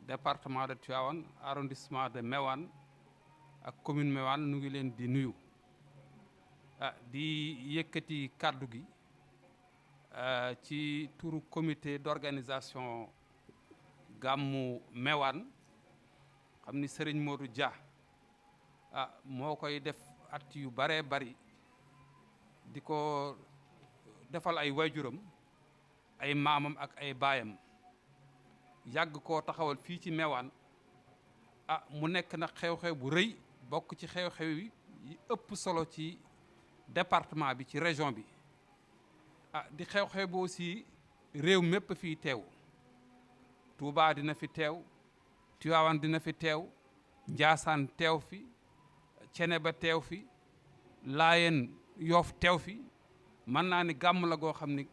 département de Tivaouane arrondissement de Méouane ak commune Méouane nu ngi leen di nuyu di yëkkati kàddu gi ci turu comité d'organisation gàmmu Méouane xam ni Serigne Modou Dia moo koy def at yu baree bari di ko defal ay waajuram ay maamam ak ay baayam yàgg koo taxawal fii ci Méouane mu nekk nag xew-xew bu rëy bokk ci xew-xew yi ëpp solo ci département bi ci région bi di xew-xew bu aussi réew mépp fii teew Touba dina fi teew Tivaouane dina fi teew Njaasaan teew fi Ceneba teew fi Laayeen Yoof teew fi mën naa ni gàmm la goo xam ni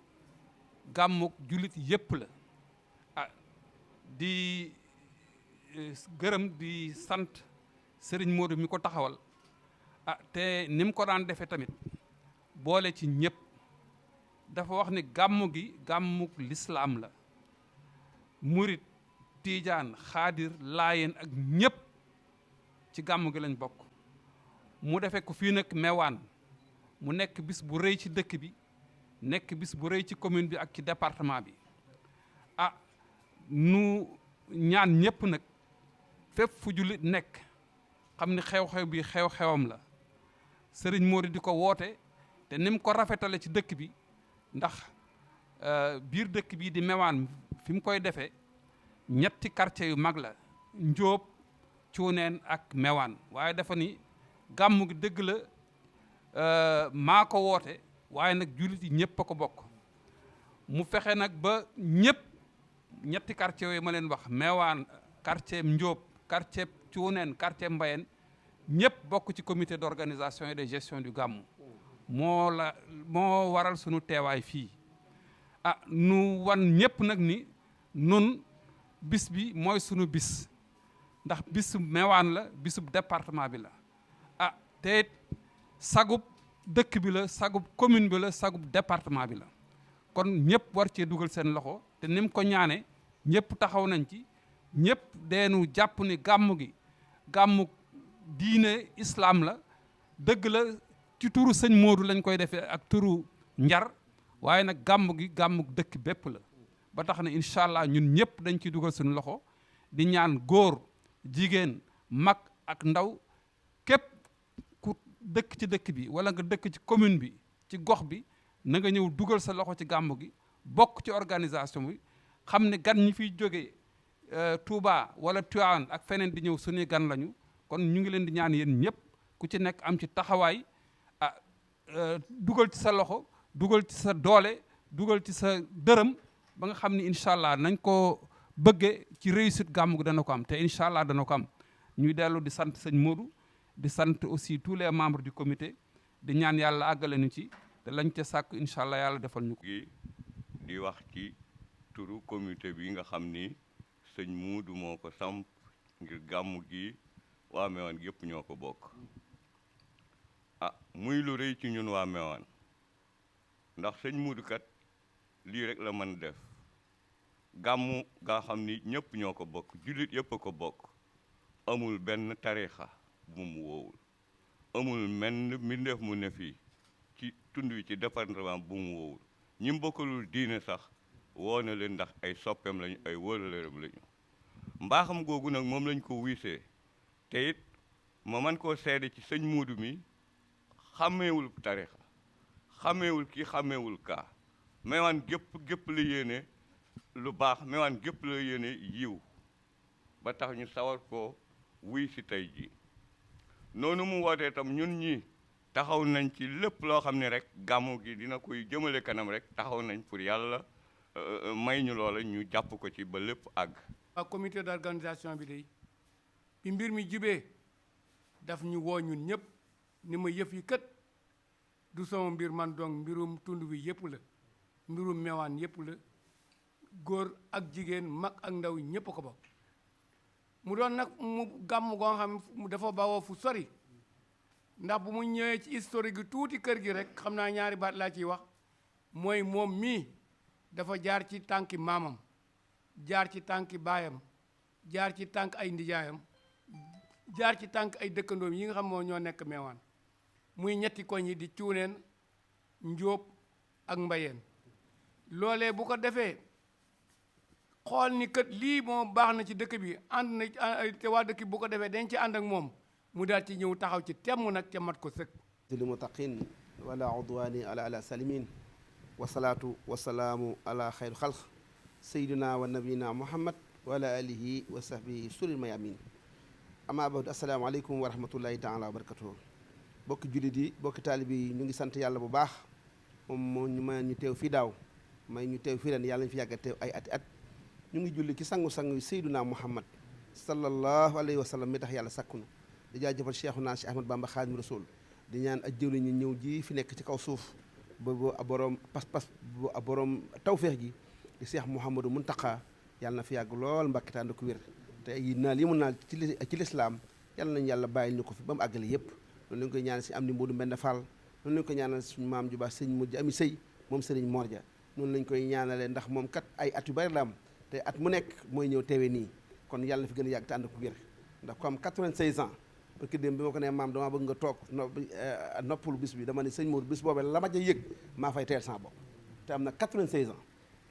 gàmmuk jullit yépp la di gërëm di sant Serigne Modou mi ko taxawal te ni mu ko daan defee tamit boole ci ñëpp dafa wax ni gàmm gi gàmmuk lislaam la murit tiijaan xaadir laayeen ak ñëpp ci gàmm gi lañ bokk mu defee ko fii nag Méouane mu nekk bis bu rëy ci dëkk bi nekk bis bu rëy ci commune bi ak ci département bi nu ñaan ñëpp nag fépp fu jullit nekk xam ni xew-xew bi xew-xewam la sëriñ Modou di ko woote te ni mu ko rafetale ci dëkk bi ndax biir dëkk bi di Méouane fi mu koy defee ñetti quartier yu mag la Njóob Cuuneen ak Méouane waaye dafa ni gàmmu gi dëgg la maa ko woote waaye nag jullit yi ñëpp a ko bokk mu fexe nag ba ñëpp ñetti quartier yooyu ma leen wax Méouane quartier Njóob quartier Cuuneen quartier Mbayeen ñëpp bokk ci comité d'organisation et de gestion du gàmmu moo waral sunu teewaay fii nu wan ñëpp nag ni nun bis bi mooy sunu bis ndax bisu Méouane la bisub département bi la te sagub dëkk bi la sagub commune bi la sagub département bi la kon ñëpp war cee dugal seen loxo te ni mu ko ñaane ñëpp taxaw nañ ci ñëpp deenu jàpp ni gàmm gi gàmmu diine islam la dëgg la ci turu sëñ Modou lañ koy defee ak turu njar waaye nag gàmm gi gàmmu dëkk bépp la ba tax na incha allah ñun ñëpp dañ ciy dugal suñu loxo di ñaan góor jigéen mag ak ndaw képp ku dëkk ci dëkk bi wala nga dëkk ci commune bi ci gox bi na nga ñëw dugal sa loxo ci gàmm gi bokk ci organisation bi xam ne gan ñi fiy jógee Touba wala Tivaouane ak feneen di ñëw suñuy gan lañu kon ñu ngi leen di ñaan yéen ñëpp ku ci nekk am ci taxawaay dugal ci sa loxo dugal ci sa doole dugal ci sa dërëm ba nga xam ni incha allah nañ ko bëggee ci réussite gàmm gi dana ko am te incha allah dana ko am ñuy dellu di sant sëñ Modou di sant aussi tous les membres du comité di ñaan yàlla àggale ñu ci te lañ ca sàkk incha allah yàlla defal ñu ko. di wax ci turu comité bi nga xam ni sëñ Modou moo ko samp ngir gàmm gi waa Méouane yëpp ñoo ko bokk muy lu rëy ci ñun waa Méouane ndax sëñ Modou kat lii rek la mën def gàmmu nga xam ni ñëpp ñoo ko bokk jullit yëpp a ko bokk amul benn tariixa bu mu woowul amul menn mbindeef mu ne fii ci tund wi ci département bu mu woowul ñi mu bokkalul diine sax woo na leen ndax ay soppeem lañu ay wóolaleeram lañu mbaaxam googu nag moom lañ ko wiisee te it ma man koo seede ci sëñ Modou mi xàmmeewul tariixa xàmmeewul kii xàmmeewul kaa Méouane gépp la yéene lu baax Méouane gépp la yéene yiw ba tax ñu sawar ko wuy si tey ji noonu mu wootee tam ñun ñi taxaw nañ ci lépp loo xam ne rek gàmmu gi dina koy jëmale kanam rek taxaw nañ pour yàlla may ñu loola ñu jàpp ko ci ba lépp àgg. waa comité d'organisation bi day bi mbir mi jibee daf ñu woo ñun ñëpp ni ma yëf yi kët du sama mbir man donc mbirum tund wi yëpp la mbirum Méouane yëpp la góor ak jigéen mag ak ndaw ñëpp ko bokk mu doon nag mu gàmm goo xam mu dafa bawoo fu sori ndax bu mu ñëwee ci historique gi tuuti kër gi rek xam naa ñaari baat laa ciy wax mooy moom mii dafa jaar ci tànki maamam jaar ci tànki baayam jaar ci tànk ay ndijaayam jaar ci tànk ay dëkkandoom yi nga xam moo ñoo nekk Meewaan muy ñetti koñ yi di Cuuneen Njóob ak Mbayeen loolee bu ko defee xool ni kat lii moo baax na ci dëkk bi ànd na te waa dëkk bi bu ko defee dañ ci ànd ak moom mu daal ci ñëw taxaw ci temm nag ca mat ko sëkk lil muttaqin wala udwani ala salimin wasalaatu wasalaamu ala xayru xalq sayyidina wa nabiyina muhammad wa ala alihi wa sahbihi suril mayamin ama ba'du assalaamu aleykum wa rahmatullahi taala wa barakatuhu bokki jullit yi bokki taalibe yi ñu ngi sant yàlla bu baax moom moo ñu may ñu teew fii daaw may ñu teew fii ren yàlla ñu fi yàgg a teew ay ati at ñu ngi julli ci sangu-sangu yi sayyidina muhammad sallallahu alayhi wa sallam mi tax yàlla sakkunu di jaajëfal cheikhuna Cheikh Ahmad Bamba Xaadimu Rasuul di ñaan ak jëwli ñu ñëw ji fi nekk ci kaw suuf ba borom pas-pas ba borom tawféex ji di Cheikh Mouhamadou Mountakha yàlla na fi yàgg lool mbàkki tànd ko wér te yi naal yi mu naal ci lislaam yàlla nañu yàlla bàyyil ñu ko fi ba mu àggale yëpp loolu lañu koy ñaanal si am di Mboodu Mbend Fall loolu lañu koy ñaanal suñu maam ju baax sëñ mujj ami sëy moom sëriñ Morja noonu lañ koy ñaanalee ndax moom kat ay at yu bari la am te at mu nekk mooy ñëw teewee nii kon yàlla na fi gën a yàgg te ànd ko wér ndax ko am 86 ans parce que démb bi ma ko nee maam damaa bëgg nga toog noppalu bis bi dama ne sëñ Mour bis boobee la ma ca yëg maa fay teel sama bopp te am na 96 ans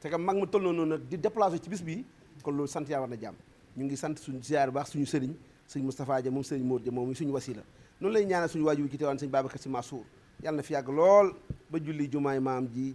te que mag ma toll noonu nag di déplacé ci bis bi kon loolu sant yaa war na jàmm ñu ngi sant suñu ziar bu baax suñu sëriñ sëñ Moustapha Dia moom sëriñ Mour Dia moom suñu wasila noonu lay ñaanal suñu waajur bi ci teewaan sëñ Babacar Sy Mansour yàlla na fi yàgg lool ba julli jumaay maam ji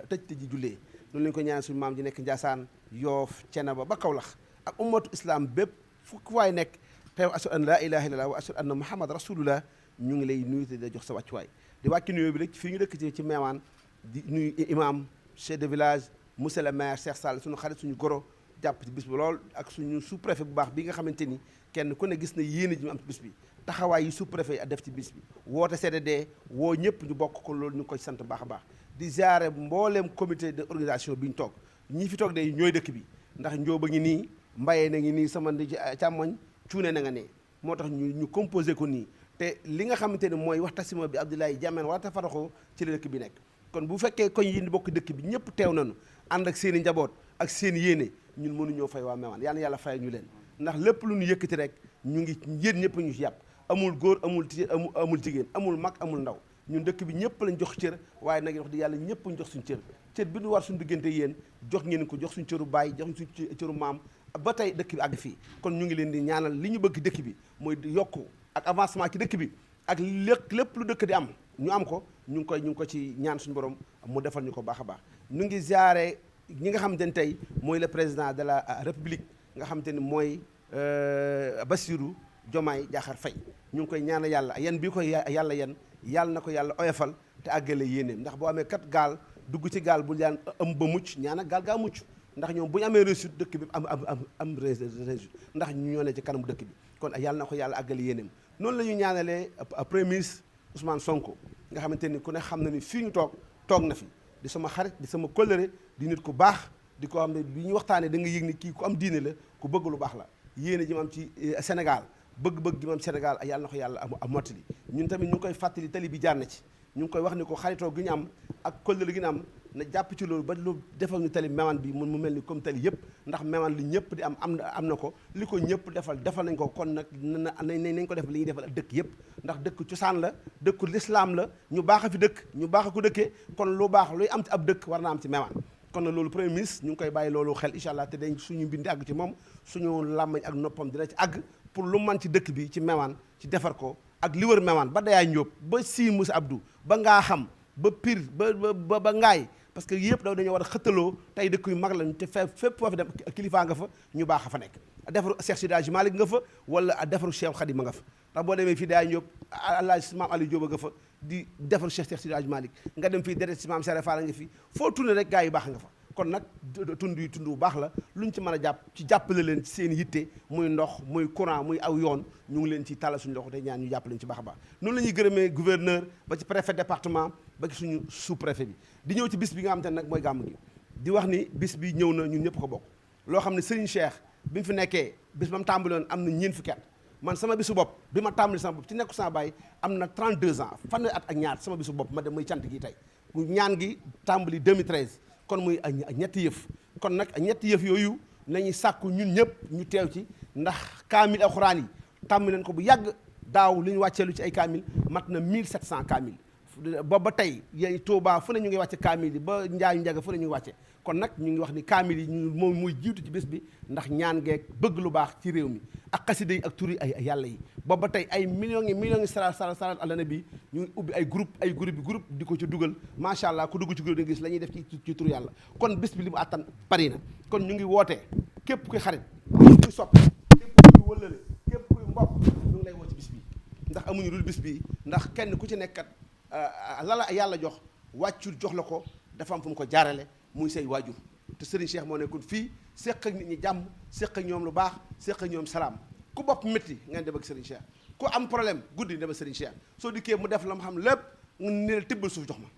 tëj jullee noonu lañu ko ñaanal suñu maam ji nekk Ndiassane Yoof Cenaba ba Kaolack ak ummatu islam bépp fu waay nekk teew ashhadu an laa ilaaha illallaah wa ashhadu anna muhammad rasulullah ñu ngi lay nuyu te di jox sa wàccuwaay di wàcc nuyoo bi rek fii ñu dëkk ci Meewaan di nuyu imam chef de village monsieur le maire Cheikh Sall suñu xarit suñu goro jàpp ci bis bi lool ak suñu sous préfet bu baax bi nga xamante ni kenn ku ne gis na yéene ji mu am ci bis bi taxawaay yi sous préfet def ci bis bi woote CDD woo ñëpp ñu bokk ko loolu ñu ngi koy sant baax a baax di ziare mbooleem comité de organisation bi ñu toog ñi fi toog de ñooy dëkk bi ndax njóoba ngi nii mbayee na ngi nii sama ndi càmmoñ cuune na nga ne moo tax ñu composé ko nii te li nga xamante ne mooy waxtasima bi Abdoulaye Diamène wala tafaraxoo ci la dëkk bi nekk kon bu fekkee koñ yi bokk dëkk bi ñëpp teew nañu ànd ak seen i njaboot ak seen yéene ñun mënuñoo fay waa Meewaan yàlla na yàlla fay ñu leen ndax lépp lu ñu yëkkati rek ñu ngi yéen ñëpp ñu ci yàpp amul góor amul jigéen amul mag amul ndaw ñun dëkk bi ñëpp lañ jox cër waaye nag wax di yàlla ñëpp ñu jox suñu cër bi ñu war suñu diggante yéen jox ngeen ko jox suñu cëru baay jox suñu cëru maam ba tey dëkk bi àgg fii kon ñu ngi leen di ñaanal li ñu bëgg dëkk bi mooy yokku ak avancement ci dëkk bi ak lépp lu dëkk di am ñu am ko ñu ngi ko ci ñaan suñu borom mu defal ñu ko baax a baax ñu ngi ziare ñi nga xamante ne tey mooy le président de la république nga xamante ni mooy Bassirou Diomaye Diakhar Faye ñu ngi koy ñaanal yàlla yan bii koy yàlla yàlla na ko yàlla oyofal te àggale yéeneem ndax boo amee kat gaal dugg ci gaal bu daan ëmb ba mucc ñaana gaal gaa mucc ndax ñoom bu ñu amee réussite dëkk bi am réussite ndax ñu ñoo ne ci kanamu dëkk bi kon yàlla na ko yàlla àggale yéeneem noonu la ñu ñaanalee premier ministre Ousmane Sonko nga xamante ni ku ne xam na ni fii ñu toog na fi di sama xarit di sama kóllëre di nit ku baax di ko xam ne bi ñu waxtaanee da nga yëg ni kii ku am diine la ku bëgg lu baax la yéene ji mu am ci Sénégal bëgg-bëgg gi mu am Sénégal yàlla na ko yàlla am mottali ñun tamit ñu ngi koy fàttali tali bi jaar na ci ñu ngi koy wax ni ko xaritoo gi ñu am ak kóllëre gi ñu am na jàpp ci loolu ba lu defal ñu tali Meewaan bi mu mel ni comme tali yëpp ndax Meewaan li ñëpp di am na ko li ko ñëpp defal nañ ko kon nag nañ ko def li ñuy defal ak dëkk yëpp ndax dëkk cosaan la dëkku lislaam la ñu baax a fi dëkk ñu baax a ko dëkkee kon lu baax luy am ci ab dëkk war na am ci Meewaan kon nag loolu premier ministre ñu ngi koy bàyyi loolu xel incha allah te dañ suñu mbindi àgg ci moom suñu làmmañ ak noppam dina ci àgg pour lu man ci dëkk bi ci Meewaan ci defar ko ak li wër Meewaan ba Dayaa Njóob ba Siin Musa Abdou ba ngaa xam ba Pire ba Ngaay parce que yëpp dañoo war a xëttaloo tey dëkk yu mag lañ te fépp foo fi dem kilifaa nga fa ñu baax a fa nekk defaru Cheikh Seydi Hadji Malick nga fa wala defaru Cheikh Khadim nga fa ndax boo demee fii Dayaa Njóob Alaaji Maam Aliou Jóob nga fa di defaru Cheikh Seydi Hadji Malick nga dem fii deret si Maam Sere Fall nga fi foo tourné rek gaa yi baax nga fa kon nag tund yi tund bu baax la luñ ci mën a jàpp ci jàppale leen ci seen yitte muy ndox muy courant muy aw yoon ñu ngi leen ci tàllal suñu loxo te ñaan ñu jàppale leen ci baax a baax noonu la ñuy gërëmee gouverneur ba ci préfet département ba ci suñu sous préfet bi di ñëw ci bis bi nga xam te ne nag mooy gàmm gi di wax ni bis bi ñëw na ñun ñëpp ko bokk loo xam ne Serigne Cheikh bi mu fi nekkee bis ba mu tàmbaloon am na ñeent fukki at man sama bisu bopp bi ma tàmbali sama bopp ci nekku sama baay am na 32 ans fanweeri at ak ñaar sama bisu bopp ma dem muy cant gi tey ñaan gi tàmbali 2013 kon muy ñetti yëf kon nag ñetti yëf yooyu nañu sàkku ñun ñëpp ñu teew ci ndax kaamil alxuraan yi tàmm nañ ko bu yàgg daaw li ñu wàcceelu ci ay kaamil mat na 1700 kaamil boobu ba tey yéen Touba fu ne ñu ngi wàcce kaamil yi ba Njaayu Njaga fu ne ñu ngi wàcce kon nag ñu ngi wax ni kaamil yi ñu moom muy jiitu ci bés bi ndax ñaan geeg bëgg lu baax ci réew mi ak xasida yi ak turi ay yàlla yi boobu ba tey ay millions yi salat ala nabi ñu ngi ubbi ay groupe di ko ci dugal macha allah ku dugg ci groupe di gis la ñuy def ci turu yàlla kon bés bi li mu àttan bari na kon ñu ngi wootee képp kuy xarit képp kuy sopp képp kuy wëllëre képp kuy mbokk ñu ngi lay woo ci bis bi ndax amuñu dul bis bi ndax kenn ku ci nekkat lala yàlla jox wàccul jox la ko dafa am fu mu ko jaarale muy say waajur te Serigne Cheikh moo nekkoon fii séq ak nit ñi jàmm séq ak ñoom lu baax séq ak ñoom salaam ku bopp métti ngeen dem ak Serigne Cheikh ku am problème guddi dem ak Serigne Cheikh soo dikkee mu def la ma xam lépp ne la tibbal suuf jox ma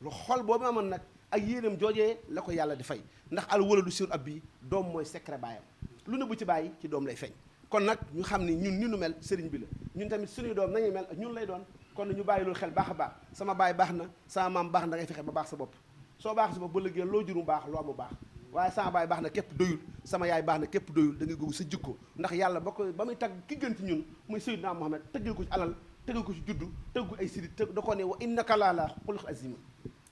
lu xol boobu amoon nag ak yéenam joojee la ko yàlla di fay ndax al waladu sirru abi doom mooy secret baayam lu ne bu ci bàyyi ci doom lay feeñ kon nag ñu xam ni ñun ni nu mel Serigne bi la ñun tamit suñuy doom nañuy mel ñun lay doon kon ñu bàyyi loolu xel baax a baax sama baay baax na sama maam baax na ngay fexe ba baax sa bopp soo baax sa bopp ba liggéey loo jur mu baax loo amu baax waaye sama baay baax na képp doyul sama yaay baax na képp doyul da ngay googu sa jikko ndax yàlla ba muy tagg ki gën ci ñun muy Seydina Muhammad tëggal ko ci alal tëggal ko ci juddu tëggal ko ay sidit da ko ne wa innaka la'alaa xuluqin aziim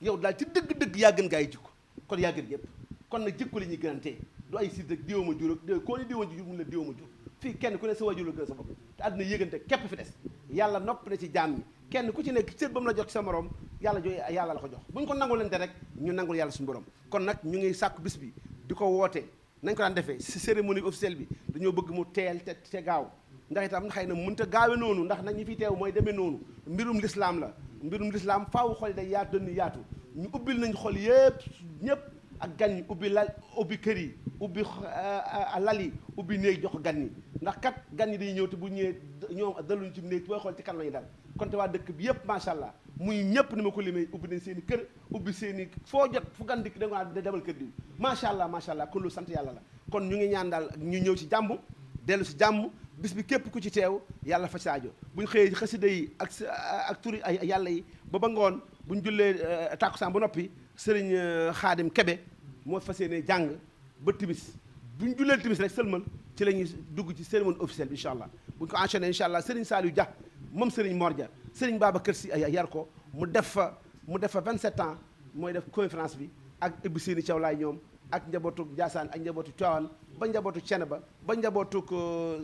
yow daal ci dëgg-dëgg yaa gën gaa yi jikko kon yaa gën ñëpp kon nag jikko li ñuy gënantee du ay sidit ak diwoma jur ak koo ni diwoma jur mun la diwoma jur fii kenn ku ne sa waajur la gën sa bopp te àdduna yëgante képp fi des yàlla nopp na ci jaam ñi kenn ku ci nekk cër ba mu la jox ci sa morom yàlla yàlla la ko jox bu ñu ko nangulante rek ñu nangul yàlla suñu borom kon nag ñu ngi sàkku bis bi di ko woote nañ ko daan defee si cérémonie officielle bi dañoo bëgg mu teel te gaaw ndax itam xëy na mënut a gaawe noonu ndax nag ñi fi teew mooy demee noonu mbirum lislaam la mbirum lislaam faaw xol yi day yaatu dënn yaatu ñu ubbil nañ xol yëpp ñëpp ak gan ñi ubbi kër yi ubbi lal yi ubbi néeg jox gan ñi ndax kat gan ñi dañuy ñëw te bu ñëwee ñoom daluñ ci néeg booy xool ci kan lañu dal kon te waa dëkk bi yëpp macha allah muy ñëpp ni ma ko limee ubbi nañ seen i kër ubbi seen i foo jot fu gan dikk da nga demal kër diw macha allah kon lu sant yàlla la kon ñu ngi ñaan daal ñu ñëw ci jàmm dellu si jàmm bis bi képp ku ci teew yàlla fa saajo bu ñu xëyee xasida yi ak turi ay yàlla yi ba ngoon bu ñu jullee tàkkusaan ba noppi sëriñ Xaadim Kebe moo fas yéene jàng ba timis bu ñu jullee timis rek sëlmal ci la ñuy dugg ci cérémonie officielle bi incha allah bu ñu ko enchaîné incha allah sëriñ Saliou Dia moom sëriñ Mor Dia sëriñ Babacar Sy yar ko mu def fa 27 ans mooy def conférence bi ak Ibou Sini Thiaw laay ñoom ak njabootu Ndiassane ak njabootu Tivaouane ba njabootu Thiénaba ba njabootu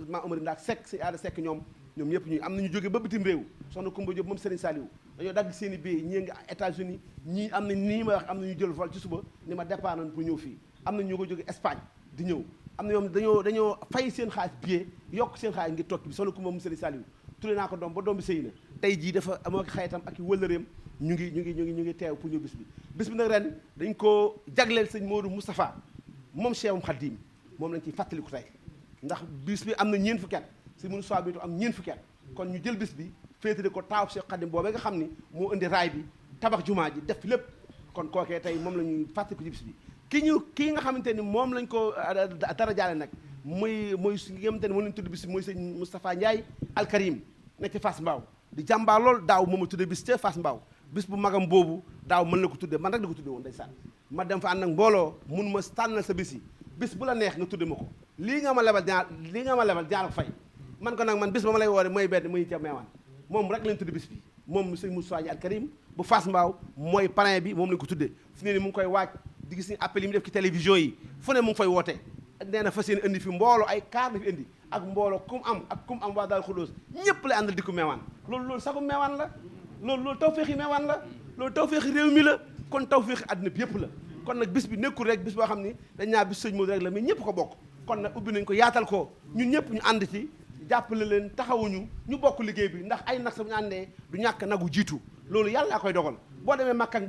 Ma Omar Ndak Seck si aada Seck ñoom ñëpp ñu am na ñu jóge ba bitim réew soxna Koumba Diop moom Serigne Saliou dañoo dagg seen i billets ñii ngi États-Unis ñii am na nii ma wax am na ñu jël vol ci suba ni ma départ nañ pour ñëw fii am na ñu ko jóge Espagne di ñëw am na ñoom dañoo fay seen xaalis billet yokk seen xaalis ngir tokki bi soxna Koumba moom Serigne Saliou tudde naa ko doom ba doom bi sëy na tey jii dafa amoo xaytam ak i wëllëreem ñu ngi teew pour ñëw bis bi nag ren dañ ko jagleel sëñ Modou Moustapha moom Cheikhul Khadim moom lañ ciy fàttaliku tey ndax bis bi am na ñeent fukki at sëñ Modou Moustapha bi am ñeent fukki at kon ñu jël bis bi féetale ko taaw Cheikh Khadim boobee nga xam ni moo indi raay bi tabax jumaa ji def fi lépp kon kookee tey moom la ñuy fàttaliku ci bis bi kii nga xamante ni moom lañ ko dara jaale nag mooy nga xamante ni moom lañ tudd bis bi mooy sëñ Moustapha Ndiaye Al Karim nekk ci Fass Mbao di jàmbaar lool daaw moom a tudde bis ca Fass Mbao bis bu magam boobu daaw mën la ko tudde man rek la ko tudde woon ndeysaan ma dem fa ànd ak mbooloo mun ma tànnal sa bis yi bis bu la neex nga tudde ma ko lii nga ma lebal jaar ko fay man ko nag man bis ba ma lay woore mooy benn muy ca meewaan moom rek lañ tudde bis bi moom sëñ Moussa Al Karim bu Fass Mbao mooy parrain bi moom lañ ko tudde fu ne ni mu ngi koy waaj di gis ni appel yi mu def ci télévision yi fu ne mu ngi fay woote nee na fas yéene indi fi mbooloo ay kaar la fi indi ak mbooloo kum am waa daal xulóos ñëpp lay àndal di ko meewaan loolu sagu meewaan la loolu tawféexi meewaan la loolu tawféexi réew mi la kon tawféexi àdduna bi yëpp la kon nag bis bi nekkul rek bis boo xam ni dañ naa bis sëñ Modou rek la mais ñëpp ko bokk kon nag ubbi nañ ko yaatal ko ñun ñëpp ñu ànd ci jàppale leen taxawuñu ñu bokk liggéey bi ndax ay nag sa bu ñu àndee du ñàkk nagu jiitu loolu yàlla koy dogal boo demee Makka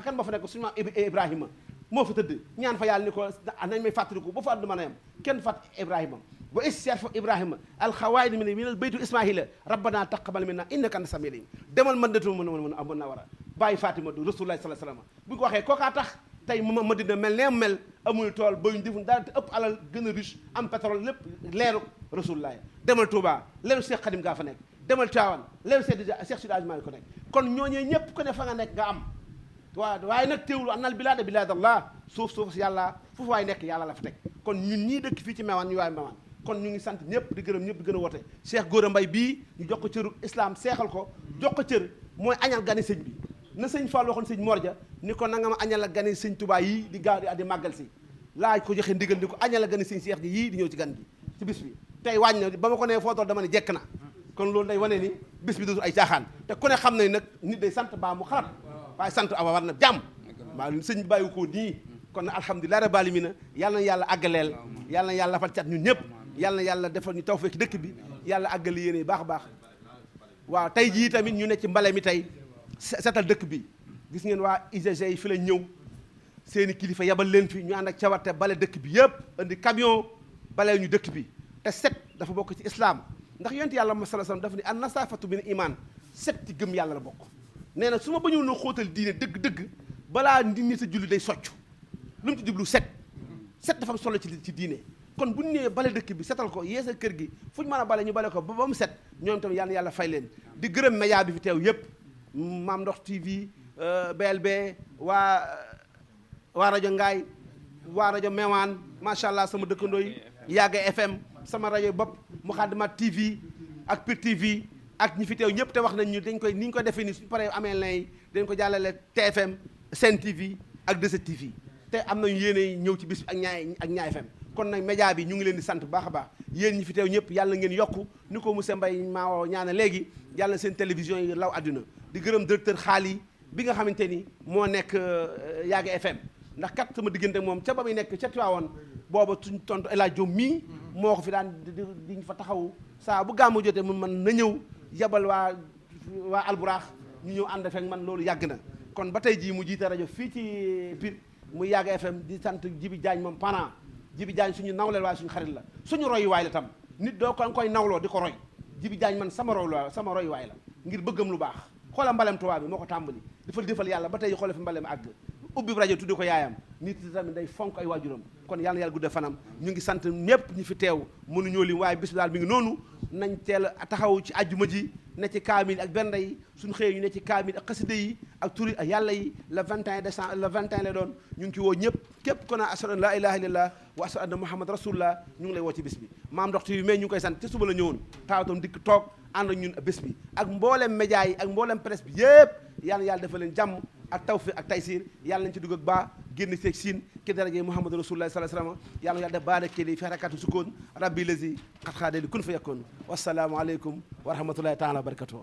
kan ba fa nekk suñu maam Ibrahima moo fa tëdd ñaan fa yàlla ni ko nañ may fàttaliku ba fa àdduna mën a yem kenn fàtt Ibrahima wa isyar fa Ibrahima alxawaayid min al baytu Ismaahila rabbana taqabbal minna innaka anta samiul alim demal Madinatu Munawwara bàyyi Fatima du Rasulullah sallallahu alayhi wasallam bu ñu ko waxee kookaa tax tey Madina mel ne mel amul tool bayuñ defuñ daal te ëpp alal gën a riche am pétrole lépp leeru Rasulullah demal Touba leeru Cheikh Khadim gaa fa nekk demal Tivaouane leeru Cheikh Sidi Hadji Malick ko nekk kon ñooñee ñëpp ko ne fa nga nekk nga am waaye nag teewul annal bilaada bilaadallah suuf yàlla foofu waay nekk yàlla la fa teg kon ñun ñii dëkk fii ci Mewane ñu waay Mewane kon ñu ngi sant ñëpp di gërëm ñëpp di gën a woote Cheikh Gora Mbaye bii ñu jox ko cëru islam seexal ko jox ko cër mooy añal gani sëñ bi na sëñ Fall waxoon sëñ Morja ni ko na nga ma añal a gani sëñ Touba yii di gaaw di màggal si laaj ko joxe ndigal ni ko añal a gani sëñ Cheikh gi yii di ñëw ci gan gi ci bis bi tey wàññ na ba ma ko nee foo toll dama ne jekk na kon loolu day wane ni bis bi dootul ay caaxaan te ku ne xam nañ nag nit day sant baa mu xalaat waaye sant awa war na jàmm waaw sëñ bi bàyyi ko nii kon na alhamdulilah rabbil alamin yàlla na yàlla àggaleel yàlla na yàlla fal cat ñun ñëpp yàlla na yàlla defal ñu tawfeex ci dëkk bi yàlla àggali yéene baax a baax waaw tey jii tamit ñu ne ci mbale mi tey setal dëkk bi gis ngeen waa UGC yi fi la ñëw seeni kilifa yabal leen fi ñu ànd ak cawarte bale dëkk bi yëpp indi camion bale ñu dëkk bi te set dafa bokk ci islam ndax yonent yàlla Muhammad sallallahu alayhi wasallam dafa ni an nasaafatu min iman set ci gëm yàlla la bokk nee na su ma bañoon na xóotal diine dëgg-dëgg balaa nit a julli day socc lu mu ci jublu set dafa am solo ci diine kon bu ñu ñëwee bale dëkk bi setal ko yeesal kër gi fu ñu mën a bale ñu bale ko ba mu set ñoom tamit yàlla na yàlla fay leen di gërëm média bi fi teew yëpp Maam Ndox TV BLB waa rajo Ngaay waa rajo Mewane macha allah sama dëkkandoo yi Yaaga FM sama rajo bopp Muxaddamaat TV ak Pire TV ak ñi fi teew ñëpp te wax nañ ñu dañ koy ni ñu ko defee ni suñu paree amee lay dañ ko jàllale TFM Sen TV ak 2STV te am nañu yéene ñëw ci bis bi ak ñaay FM kon nag média bi ñu ngi leen di sant bu baax a baax yéen ñi fi teew ñëpp yàlla ngeen yokku ni ko monsieur Mbaye maa ñaana léegi yàlla na seen télévision yi law àdduna di gërëm directeur xaali bi nga xamante ni moo nekk Yaaga FM ndax kat sama diggante moom ca ba muy nekk ca Tiwaawoon booba suñ tontu El Hadj Diop mii moo ko fi daan di fa taxawu saa bu gàmmu jotee mu man na ñëw yabal waa Alburaax ñu ñëw ànd fekk man loolu yàgg na kon ba tey jii mu jiite rajo fii ci Pire muy Yaaga FM di sant Jibi Jaañ moom parent Jibi Jaañ suñu nawleel waaye suñu xarit la suñu royuwaay la tam nit doo ko koy nawloo di ko roy Jibi Jaañ man sama royuwaay la ngir bëggam lu baax xoola mbalem Tuubaa bi moo ko tàmbali defal yàlla ba tey xoole fi mbalem àgg ubbi rajo tudde ko yaayam nit tamit day fonk ay waajuram kon yàlla na yàlla gudde fanam ñu ngi sant ñëpp ñi fi teew mënuñoo lim waaye bis bi daal mi ngi noonu nañ teel a taxaw ci àjjuma ji ne ci kaamil ak bernde yi suñu xëyee ñu ne ci kaamil ak xasida yi ak turi ak yàlla yi le 21 décembre le 21 lay doon ñu ngi ci woo ñëpp képp ko naa ashhadu an la ilaha illallah wa ashhadu anna muhammad rasulullah ñu ngi lay woo ci bis bi Maam Ndox TV mais ñu ngi koy sant ci suba la ñëwoon tawatam dikk toog ànd ak ñun bés bi ak mboolem média yi ak mboolem presse bi yëpp yàlla dafa leen jàmm ak tawfiq ak taysir yàlla nañ ci dugg ak baa génn seeg siin ki daraje muhammad rasulullah sallallahu alayhi wasallam yàlla def baarake li fi harakatu sukkoon rabbi lazi xat xaadali kun fa yakkoon wasalaamu aleykum wa rahmatullahi taala wa barakatuh